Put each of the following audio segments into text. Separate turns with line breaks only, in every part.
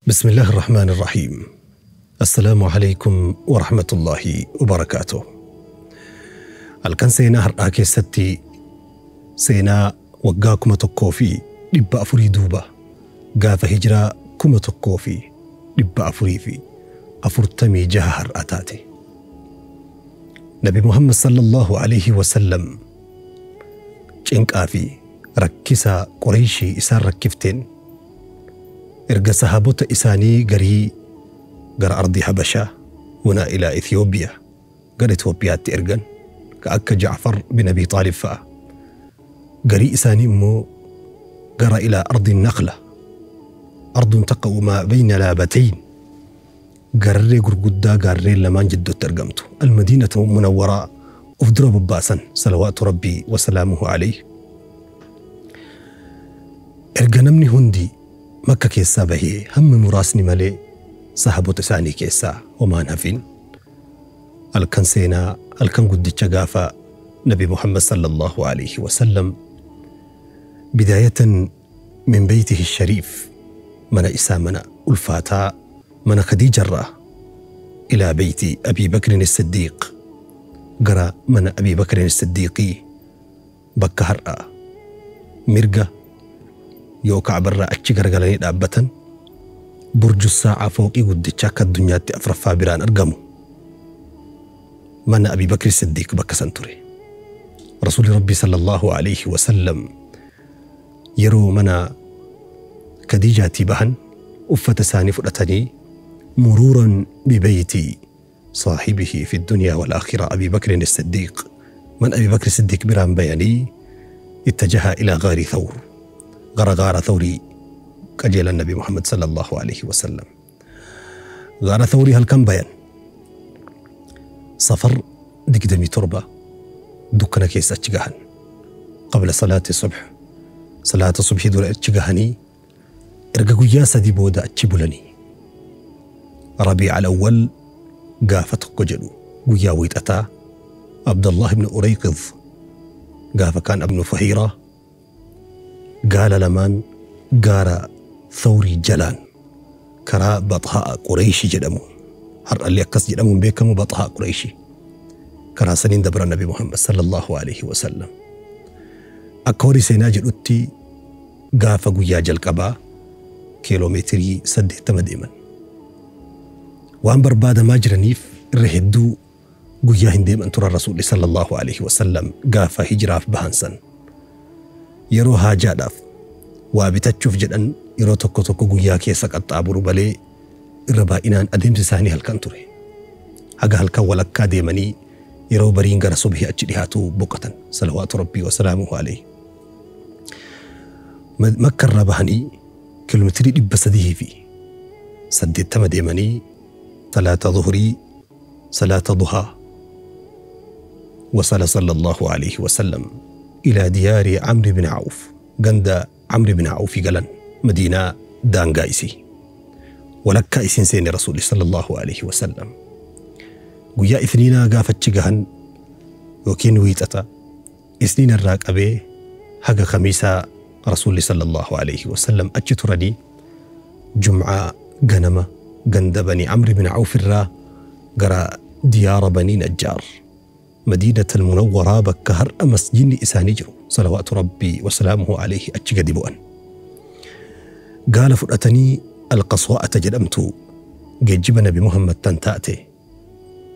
بسم الله الرحمن الرحيم. السلام عليكم ورحمة الله وبركاته. Halkan seenaa har'aa keessatti seenaa waggaa 1400 duuba gaafa hijiraa 1446 har'a taate. Nabi Muhammad sallallahu alaihi wasallam cinqaa fi rakkisa Qureeshii isaan rakkifteen erga sahaabota isaanii garii gara ardii Habashaa hunaa ilaa Ethiyoopiyaa gara Itoophiyaatti ergan ka akka Jacfar bin Abi Xaalib fa'a. Garii isaanii immoo gara ilaa ardi Naqla, ardun taqa'u maa bayna laabatayn, gararree gurguddaa gaarreen lamaan jidduutti argamtu almadiinata munawwaraa of dura bobbaasan salawaatu rabbii wasalaamuhu alayhi. Erga namni hundi Makka keessaa bahee hammi muraasni malee sahaabota isaanii keessaa homaan hafin, halkan seenaa halkan guddicha gaafa Nabi Muhammad sallallahu alaihi wasallam bidaayatan min beytihi shariif, mana isaa mana ulfaataa mana Khadiijarraa ilaa beyti Abii Bakrin Siddiiq, gara mana Abii Bakrin Siddiiqii bakka har'a mirga yoo Ka'barraa achi garagalanii dhaabbatan burju saa'aa fooqii guddicha akka addunyaatti afraffaa biraan argamu mana Abii Bakri Siddiiq bakka san ture. Rasuulli Rabbii sallallahu alaihi wasallam yeroo mana Khadiijaatii bahan uffata isaanii fudhatanii muruuran bibeyti saahibihi fi dunyaa wal aakhira Abii Bakrin Siddiiq, man Abii Bakri Siddiiq biraan bayanii ittajaha ilaa gaari Thawr, gara gaara Thawrii qajeelan Nabi Muhammad sallallahu alaihi wasallam. Gaara Thawrii halkan bayan Safar 27 dukkana keessa achi gahan qabla salaati subh, salaata subhii dura achi gahanii erga guyyaa 3 booda achi bulanii Rabiica al-Awwal gaafa 1 jedhu guyyaa wiixataa Abdallah ibn Urayqid gaafa kaan Abnu Fahiiraa gaala lamaan gaara Thawrii jalaan karaa Baxhaa Qureeshii jedhamu, har'allee akkas jedhamuun beekamu Baxhaa Qureeshii, karaa saniin dabra Nabi Muhammad sallallahu alaihi wasallam. Akka horii seenaa jedhutti gaafa guyyaa jalqabaa kiiloomeetirii 80 deeman. Waan barbaadamaa jiraniif irra hedduu guyyaa hin deeman turan Rasuulli sallallahu alaihi wasallam gaafa hijiraaf bahan san. Yeroo haajaadhaaf waa bitachuuf jedhan yeroo tokko tokko guyyaa keessa qaxxaamuru malee irra baay'inaan adeemsi isaanii halkan ture. Haga halkan walakkaa deemanii yeroo bariin gara subhii achi dhihaatu boqotan salawaatu rabbii wasalaamuhu alayhi. Makka irraa bahanii kiiloomeetirii 380 deemanii salaata zuhurii salaata duhaa wasala sallallahu alayhi wasallam ilaa diyaari Amri bin Awf, ganda Amri bin Awfi galan Madiinaa daangaa isii walakkaa isiin seene Rasuulli sallallahu alayhi wasallam. Guyyaa Isniinaa gaafachi gahan yookiin wiixata Isniina irraa qabee haga Khamiisaa Rasuulli sallallahu alayhi wasallam achi turanii Jumcaa ganama ganda Bani Amri bin Awf irraa gara diyaara Banii Najjaar Madiinata al-Munawwaraa bakka har'a masjidni isaanii jiru salawaatu rabbii wasalaamuhu alayhi achi gadi bu'an. Gaala fudhatanii Alqaswaa'ata jedhamtu geejjiba Nabi Muhammad tan taate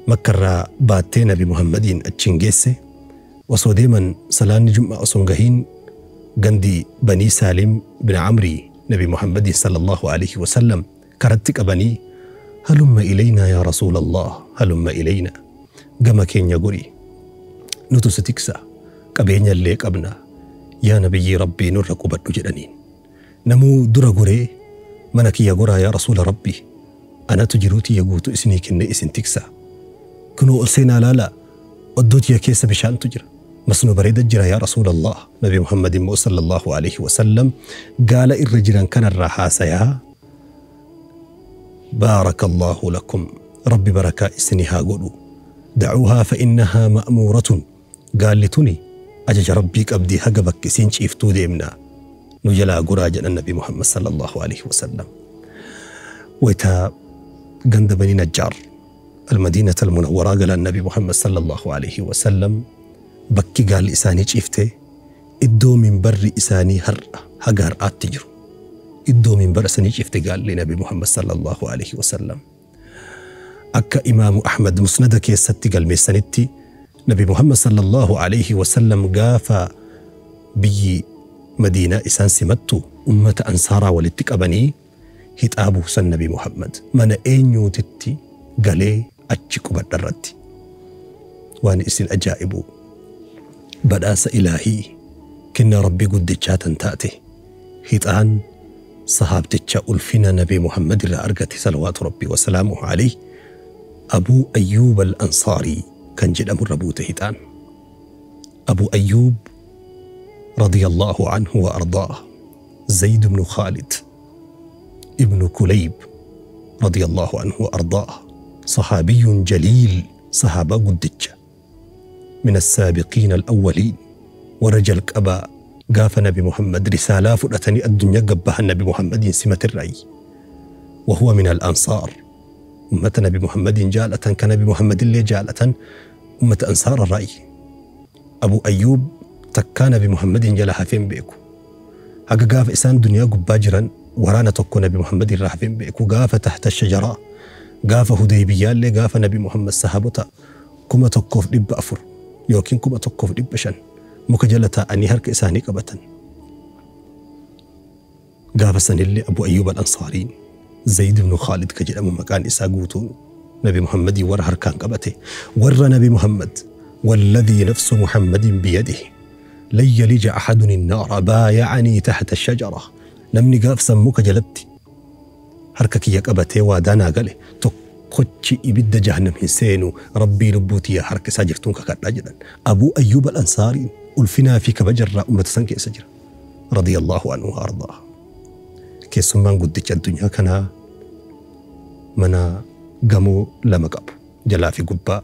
Makkarraa baattee Nabi Muhammadiin achiin geesse. Osoo deeman salaanni Jum'aa osoo hin gahiin gandi Banii Saalim bin Amrii Nabi Muhammadiin sallallahu alaihi wasallam karatti qabanii halumma ilaynaa yaa Rasuulallah, halumma ilaynaa, gama keenya gori, nutu si tiksa, qabeenya illee qabna, yaa nabiyyii Rabbii nurra qubadhu jedhaniin. Namuu dura goree mana kiyya goraa yaa Rasuula Rabbii, anatu jiruu tiyya guutuu isinii kennee isin tiksa, kunoo ol seenaa laala, oddoo tiyya keessa bishaantu jira, masnoo bareeda jira yaa Rasuulallah. Nabi Muhammad immoo sallallahu alaihi wasallam gaala irra jiran kanarraa haasayaa baarakallahu lakum, Rabbi barakaa isinii haa godhu, dacuuhaa fa innahaa ma'muuratun, gaalli tuni ajaja Rabbii qabdii haga bakki isiin ciiftuu deemna, nu jalaa goraa jedhan Nabi Muhammad sallallahu alaihi wasallam. Wayta ganda Bani Najjaar المدينة المنورة قال النبي محمد صلى الله عليه وسلم bakki gaalli isaanii ciiftee iddoo minbarri isaanii har'a haga har'aatti jiru iddoo minbara sanii ciifte gaalli Nabi Muhammad sallallahu alaihi wasallam. Akka Imaamu Ahmad musnada keessatti galmeessanitti Nabi Muhammad sallallahu alaihi wasallam gaafa biyyi Madiinaa isaan simattu ummata ansaaraa walitti qabanii hixaa buusan. Nabi Muhammad mana eenyuutitti galee achi qubadha irratti waan isin ajaa'ibu, badhaasa ilaahii kennaa Rabbii guddichaa tan taate hixaan sahaabticha ulfina Nabi Muhammad irraa argate salawaatu Rabbii wasalaamuhu alayhi Abuu Ayyuub al-Ansaarii kan jedhamu irra buute hixaan. Abuu Ayyuub radiyallahu anhu wa ardaah, Zayd ibnu Khaalid ibnu Kulayb radiyallahu anhu wa ardaah, صحابي جليل، صحابة قدتش من السابقين الأولين ورجل قبا قاف نبي محمد رسالة فرأتني الدنيا قبها النبي محمد سمة الرأي، وهو من الأنصار. أمة نبي محمد جالة كنبي محمد اللي جالة أمة أنصار الرأي. أبو أيوب تكا نبي محمد جلها فين بيكو حقا قاف إسان دنيا قباجرا ورانا تكو نبي محمد راح فين بيكو. قاف تحت الشجرة gaafa Hudaybiyyaallee gaafa Nabi Muhammad sahaabota 1400 yookiin 1500 muka jala taa'anii harka isaanii qabatan. Gaafa sanillee Abu Ayyub al-Ansaariin Zayd ibn Khaalid ka jedhamu maqaan isaa guutuun Nabi Muhammadii warra harkaan qabate warra Nabi Muhammad والذي نفس محمد بيده لن يلج أحد النار بايعني تحت الشجرة. Namni gaaf san muka jalatti harka kiyya qabatee waadaa naa gale tokkochi ibidda jahannam hin seenu, Rabbii lubbuu tiyya harka isaa jirtuun kakadhaa jedhan. Abuu Ayyuub al-Ansaariin ulfinaa fi kabajarraa ummata san keessa jira. Radiyallahu anhu wa ardaa. Keessummaan guddicha addunyaa kanaa mana gamoo lama qabu jalaa fi gubbaa,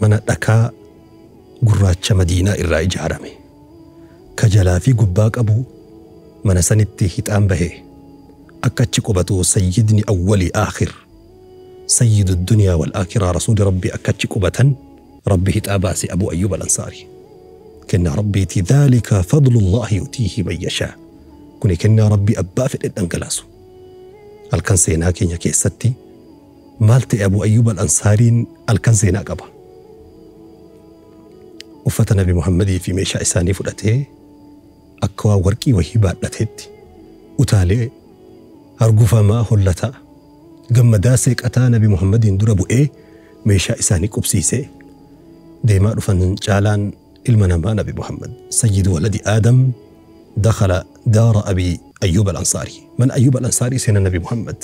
mana dhakaa gurraacha Madiinaa irraa ijaarame ka jalaa fi gubbaa qabu. Mana sanitti hixaan bahee akka achi qubatu sayyidni awwali aakhir sayyidu dunyaa wal aakhiraa rasuuli Rabbii akka achi qubatan Rabbi hixaa baase. Abuu Ayyuub al-Ansaarii kennaa Rabbiiti. Dhaalika fadlullaahi yutiihi man yashaa. Kuni kennaa Rabbii abbaa fedhe dhangalaasu. Halkan seenaa keenya keessatti maal ta'e? Abuu Ayyuub al-Ansaariin halkan seenaa qaba. Uffata Nabi Muhammadii fi meeshaa isaanii fudhatee akka waa warqii wahii baadhateetti utaalee hargufamaa hollataa gammadaa seeqataa Nabi Muhammadiin dura bu'ee meeshaa isaanii qubsiisee deemaa dhufan. Caalaan ilma namaa Nabi Muhammad sayyidu waladi Aadam dakhala daara Abi Ayyuub al-Ansaarii, mana Ayyuub al-Ansaarii seena Nabi Muhammad.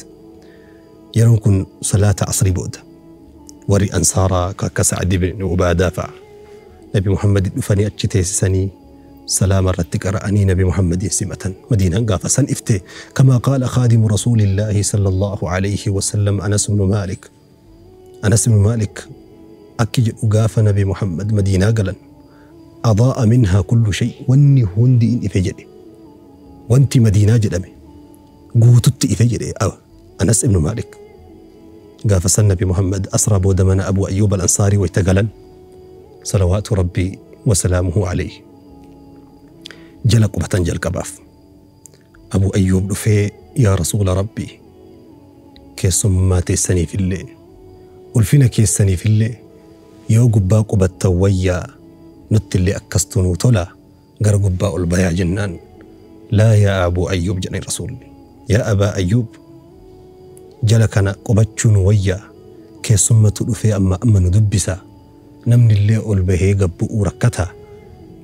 Yeroon kun salaata asrii booda. Warri ansaaraa akka Sa'ad ibn Ubaadaa fa'a Nabi Muhammad dhufanii achi teessisanii سلام الرتك رأني نبي محمد سمة مدينة قافة سن إفته. كما قال خادم رسول الله صلى الله عليه وسلم أنس بن مالك، أنس بن مالك أكج قاف نبي محمد مدينة قلا أضاء منها كل شيء واني هندي إن إفجري وانت مدينة جدمي قوتت إفجري. أو أنس بن مالك قاف سن نبي محمد أسرى بودمنا أبو أيوب الأنصاري ويتقلا صلوات ربي وسلامه عليه jala qubatan jalqabaaf. Abu Ayyuub dhufee, yaa Rasuula Rabbii, keessummaa teessaniifillee ulfina keessaniifillee yoo gubbaa qubattan wayyaa, nuttillee akkastu nuu tola, gara gubbaa ol bayaa jennaan, laa yaa Abuu Ayyuub jedhan Rasuulli, yaa Abaa Ayyuub, jala kana qubachuu nu wayyaa, keessummatu dhufee amma amma nu dubbisa, namnillee ol bahee gabbu'uu rakkataa,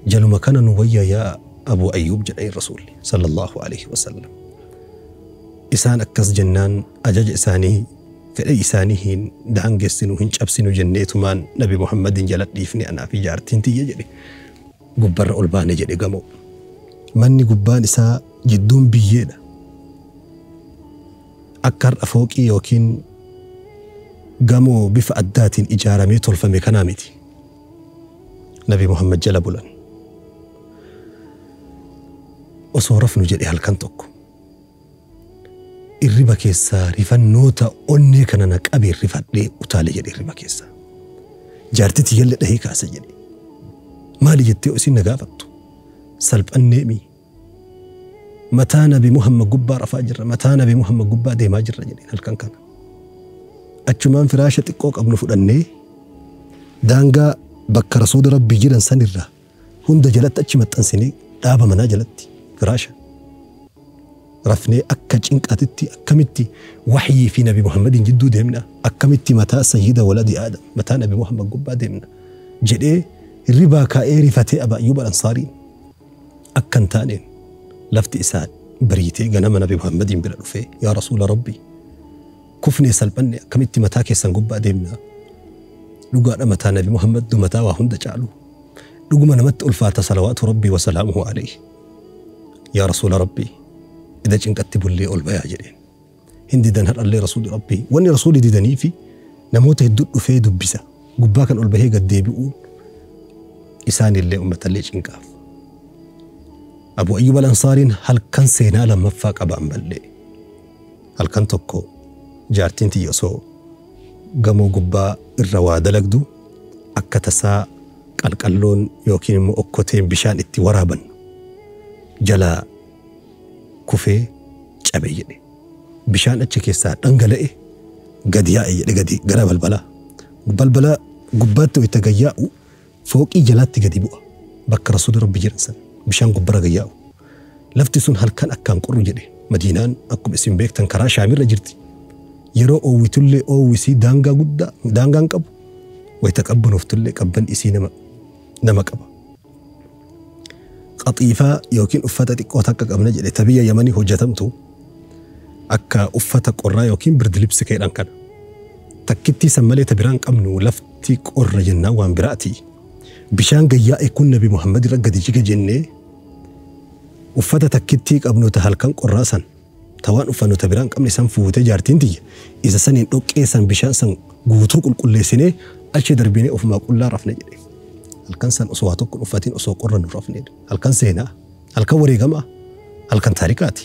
jaluma kana nu wayya yaa Abuu Ayyuub jedhan Rasuulli sallallahu alaihi wasallam. Isaan akkas jennaan ajaja isaanii fedha isaanii hin daangessinu hin cabsinu jenneetumaan Nabi Muhammadin jala dhiifne anaa fi jaartiin tiyya jedhe gubbarra ol baane jedhe gamoo. Manni gubbaan isaa jidduun biyyeedha. Akka har'a fooqii yookiin gamoo bifa addaatiin ijaaramee tolfame kanaa miti. Nabi Muhammad jala bulan. Osoo rafnu jedhe halkan tokko Irriba keessaa rifannoota onnee kana na qabee rifadhee utaale jedhe irriba keessaa. Jaartii tiyyallee dhahee kaasa jedhe. Maali jettee isin na gaafattu? Salphanneemi. Mataa Nabi Muhammad gubbaa rafaa jirra, mataa Nabi Muhammad gubbaa deemaa jirra jedheen halkan kana. Achumaan firaasha xiqqoo qabnu fudhannee daangaa bakka rasuula Rabbii jiran sanirraa hunda jalatti achi maxxansinee dhaaba manaa jalatti firaasha. Rafnee akka cinqaatitti akkamitti waxyii fi Nabi Muhammadin jidduu deemna, akkamitti mataa sayyida waladi Aadam, mataa Nabi Muhammad gubbaa deemna jedhee hirribaa kaa'ee rifatee Abaa Ayyuub Al-Ansaariin akka hin taaneen lafti isaa bariitee ganama Nabi Muhammadiin bira dhufee yaa Rasuula Rabbii kufnee salphanne akkamitti mataa keessan gubbaa deemna, dhugaadha mataa Nabi Muhammad mataa waa hunda caalu, dhuguma namatti ulfaata salawaatu Rabbii wa salaamuhu alayhi, yaa Rasuula Rabbii ida cinqatti bullee ol bayaa jedheen. Hin didan har'allee Rasuulli Rabbii. Wanni Rasuulli didanii fi namoota hedduu dhufee dubbisa. Gubbaa kan ol bahee gad deebi'uun isaanillee uummatallee cinqaaf. Abu Ayyub Al-Ansaariin halkan seenaa lammaffaa qaba ammallee. Halkan tokko jaartiin tiyya osoo gamoo gubbaa irra waa dalagdu akka tasaa qalqalloon yookiin immoo okkoteen bishaan itti waraaban jalaa kufee cabe jedhe. Bishaan achi keessaa dhangala'e gadi yaa'e jedhe gadi gara balbalaa. Balbala gubbaatti wayita gad yaa'u fooqii jalaatti gadi bu'a. Bakka Rasuulli Rabbi jiran sana bishaan gubbara gad yaa'u. Lafti sun halkan akkaan qorru jedhe. Madiinaan akkuma isin beektan karaa Shaamirra jirti. Yeroo oowwitullee oowwisii daangaa guddaa daangaan qabu. Wayita qabbanooftullee qabban isii nama qaba. Qaxiifaa yookiin uffata xiqqoo takka qabna jedhe ta biyya Yamanii hojjetamtu akka uffata qorraa yookiin birdilibsi keedhan kana. Takkittii san malee ta biraan qabnu lafti qorra jennaan waan biraati. Bishaan gayyaa'e kun Nabi Muhammad irra gadi jiga jennee uffata takkittii qabnu ta halkan qorraa san ta waan uffannu ta biraan qabne san fuutee jaartiin tiyya isa saniin dhoqqee san bishaan san guutuu qulqulleessinee achi darbinee ofumaa qullaa rafne jedhe. Halkan san osoo waa tokko uffatiin osoo qorra nu rafne. Halkan seenaa, halkan wareegamaa, halkan taarikaati.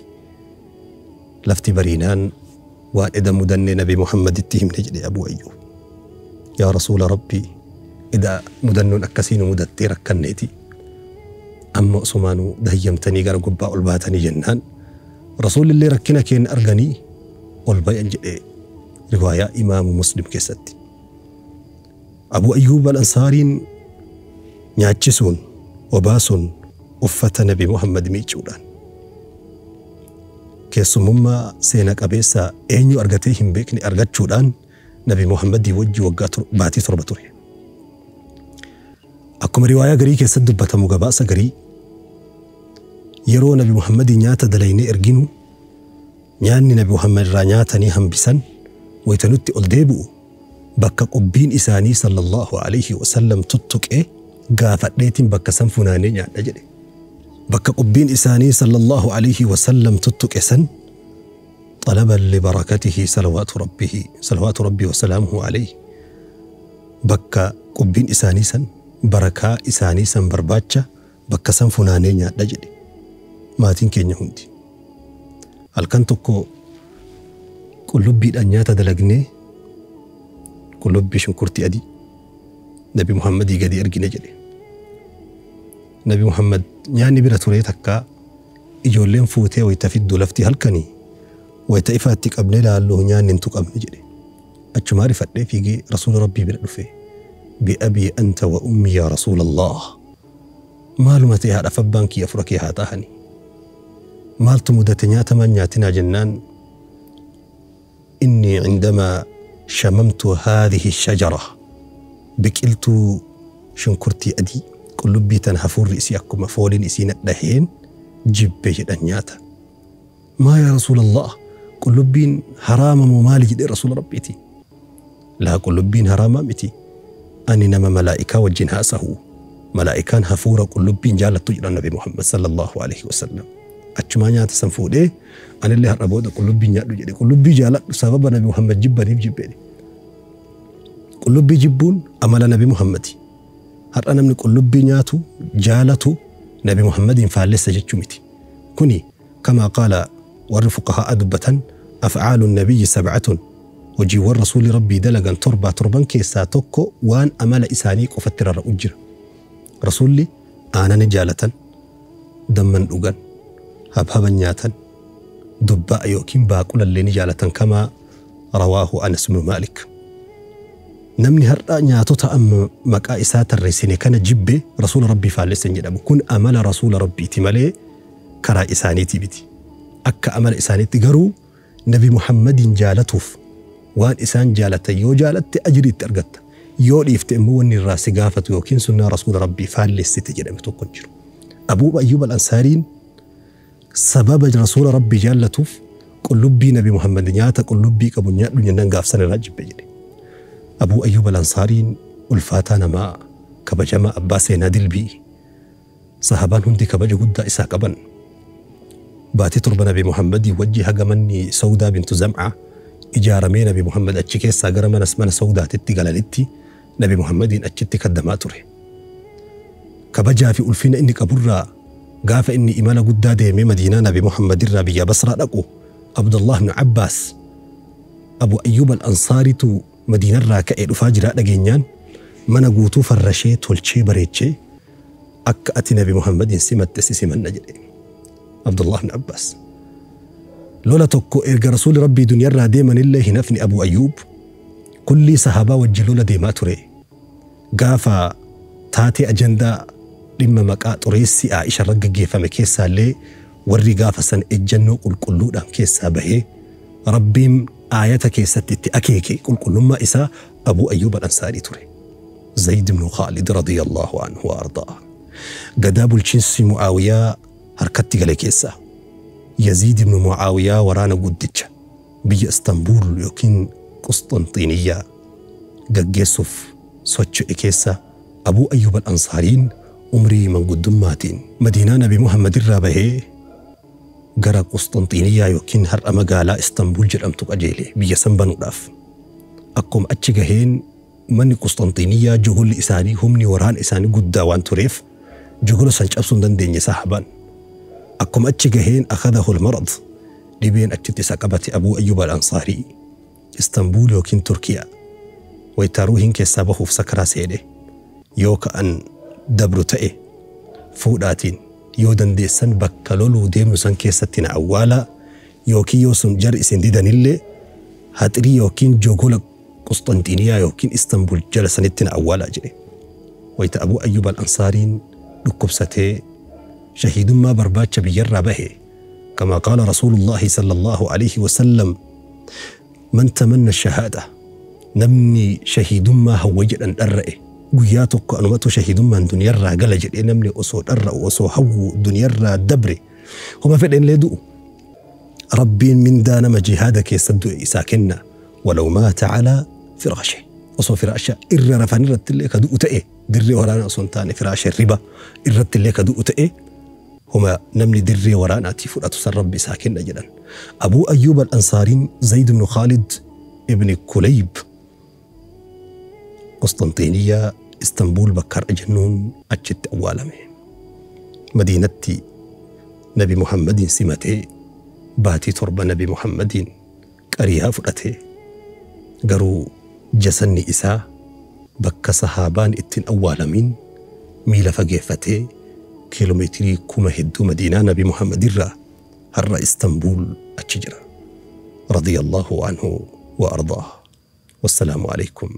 Lafti bariinaan waan eda mudannee Nabi Muhammaditti himne jedhe Abu Ayyub. Yaa Rasuula Rabbii eda mudannoon akkasii nu mudattee rakkanneeti. Amma osumaanuu dayyamtanii gara gubbaa ol baatanii jennaan Rasuulillee rakkina keenya arganii ol bayan jedhe riwaayaa Imaamu Muslim keessatti. Abu Ayyub Al-Ansaariin nyaachisuun, obaasuun, uffata Nabi Muhammad miicuudhaan keessumummaa seena qabeessa eenyu argatee hin beekne argachuudhaan Nabi Muhammadii wajji waggaa baatii 7 ture. Akkuma riwaayaa garii keessatti dubbatamu gabaasa garii yeroo Nabi Muhammadii nyaata dalaynee erginu nyaanni Nabi Muhammad irraa nyaatanii hambisan wayita nutti ol deebi'u bakka qubbiin isaanii sallallahu alaihi wasallam tuttuqee gaafadheetiin bakka san funaanee nyaadha jedhe. Bakka qubbiin isaanii sallallahu alaihi wasallam tuttuqe san talaban libarakatihi salawaatu rabbii wasalaamuhu alaihi bakka qubbiin isaanii san barakaa isaanii san barbaacha bakka san funaanee nyaadha jedhe. Maatiin keenya hundi halkan tokko qullubbiidhaan nyaata dalagnee qullubbii shunkurtii adii Nabi Muhammadii gadi ergine jedhe. Nabi Muhammad nyaanni bira turee takkaa ijoolleen fuutee wayita fiddu lafti halkanii wayita ifaatti qabnee laalluu nyaanni hin tuqamne jedhe. Achumaa rifadhee fiigee Rasuula Rabbii bira dhufe. Bi'abii anta wa ummi yaa Rasuulallah. Maaluma ta'e haadhaaf abbaan kiyya fura kee haa ta'ani. Maaltu mudate nyaata maan nyaatinaa jennaan inni cindamaa shamamtu haadhihi shajara biqiltuu shunkurtii adii qullubbii tan hafuurri isii akkuma fooliin isii nadhaheen jibbe jedhan nyaata. Maa yaa Rasuulallah qullubbiin haraama moo maali jedhee Rasuula Rabbiiti. Laa qullubbiin haraamaa miti. Ani nama malaa'ikaa wajjin haasahu. Malaa'ikaan hafuura qullubbiin jaalattu jedhan Nabi Muhammad sallallahu alaihi wasallam. Achumaa nyaata san fuudhee anillee har'a booda qullubbii nyaadhu jedhe. Qullubbii jaaladhu sababa Nabi Muhammad jibbaniif jibbeedhe. Qullubbii jibbuun amala Nabi Muhammadi. Har'a namni qullubbii nyaatu jaalatu Nabi Muhammadiin faallessa jechuu miti. Kuni kamaa qaala warri fuqahaa dubbatan Af'aalu nabiyyi sab'atun, hojiiwwan rasuulli rabbii dalagan torba, torban keessaa tokko waan amala isaanii qofatti rarra'u jira. Rasuulli aanan jaalatan, damman dhugan, habhaban nyaatan, dubbaa yookiin baaqulallee ni jaalatan, kamaa rawaahu Anas ibnu Maalik. Namni har'a nyaatota amma maqaa isaa tarreessine kana jibbe rasuula rabbii faallessan jedhamu. Kun amala rasuula rabbiiti malee karaa isaaniiti miti. Akka amala isaaniitti garuu nabi Muhammadiin jaalatuuf waan isaan jaalatan yoo jaalatte ajrii itti argatta. Yoo dhiifte immoo wanni irraa si gaafatu yookiin sunnaa rasuula rabbii faallessite jedhame tokko hin jiru. Abuu Ayyub al-Ansaariin sababa rasuula rabbii jaallatuuf qullubbii nabi Muhammad nyaata qullubbii qabu nyaadhu jennaan gaafsan irraa jibbe jedhe. Abuu Ayyub al-Ansaariin ulfaataa namaa kabajamaa abbaa seenaa dilbii sahabaan hundi kabaja guddaa isaa qaban. Baatii 7 nabi Muhammadii wajji haga manni Sawdaa bintu Zam'a ijaaramee nabi Muhammad achi keessaa gara mana Sawdaatitti galanitti nabi Muhammadiin achitti kaddamaa ture. Kabajaa fi ulfina inni qaburraa gaafa inni imala guddaa deemee Madiinaa nabi Muhammadirraa biyya Basraa dhaqu Abdullah ibn Abbaas Abu Ayyub al-Ansaaritu Madiinarraa ka'ee dhufaa jiraa dhageenyaan mana guutuu farrashee tolchee bareechee akka ati nabi Muhammadiin simatte si simanna jedhe Abdullah ibn Abbaas. Lola tokko erga rasuulli rabbii duniyarraa deemanillee hin hafne Abu Ayyub kullii sahabaa wajjin lola deemaa ture. Gaafa taatee ajandaa dhimma maqaa xureessi Aisha irra gaggeeffame keessaallee warri gaafa san ejjannoo qulqulluudhaan keessaa bahee rabbiin aayata keessatti itti akeeke qulqullummaa isaa Abu Ayyub al-Ansaarii ture. Zayd ibn Khalid radiyallahu anhu wa ardaa. Gadaa bulchiinsi Mu'aawiyaa harkatti gale keessaa Yaziid ibn Mu'aawiyaa waraana guddicha biyya Istanbul yookiin Qusxanxiiniyyaa gaggeessuuf socho'e keessa Abuu Ayyub al-Ansaariin umrii manguddummaatiin Madiinaa Nabi Muhammad irraa bahee gara Qusxanxiiniyyaa yookiin har'a magaalaa Istanbul jedhamtu qajeele biyya san banuudhaaf. Akkuma achi gaheen manni Qusxanxiiniyyaa jogolli isaanii humni waraana isaanii guddaa waan tureef jogola san cabsuu hin dandeenye sahabaan. Akkuma achi gaheen akhadahu al-marad, dhibeen achitti isa qabate Abuu Ayyub al-Ansaarii Istanbul yookiin Turkiyaa wayitaa ruuhiin keessaa bahuuf sakaraa seene yoo ka'an dabru ta'e fuudhaatiin yoo dandeessan bakka loluu deemnu san keessatti na awwaalaa yookiin yoo sun jarri isin didanillee haxirii yookiin jogola Qusxanxiiniyaa yookiin Istanbul jala sanitti na awwaalaa jedhe. Wayita Abuu Ayyub al-Ansaariin dhukkubsatee shahiidummaa barbaacha biyyarraa bahe, kama qaala Rasuulullaahi sallallahu alaihi wasallam, man tamanna shahaada, namni shahiidummaa hawwa jedhan dharra'e guyyaa tokko anumatu shahiidummaan duniyarraa gala jedhee namni osoo dharra'u osoo hawwu duniyarraa dabre homa fedhenillee du'u rabbiin mindaa nama jihaada keessa du'e isaa kenna, walaw maata calaa firaashe, osoo firaasha irra rafan irrattillee ka du'u ta'e, dirree waraanaa osoo hin taane firaasha riba irrattillee ka du'u ta'e homa namni dirree waraanaatii fudhatu san rabbi isaa kenna jedhan. Abuu Ayyub al-Ansaariin Zayd ibn Khalid ibn Kulayb Qusxanxiiniyyaa Istanbul bakka har'a jennuun achitti awwaalame. Madiinatti Nabi Muhammadiin simatee baatii 7 Nabi Muhammadiin qariyaa fudhatee garuu jasanni isaa bakka sahaabaan ittiin awwaalamiin miila fageeffatee kiiloomeetirii 1000 hedduu Madiinaa Nabi Muhammadirraa har'a Istanbul achi jira. Radiyallahu anhu wa ardaah. Wassalaamu alaikum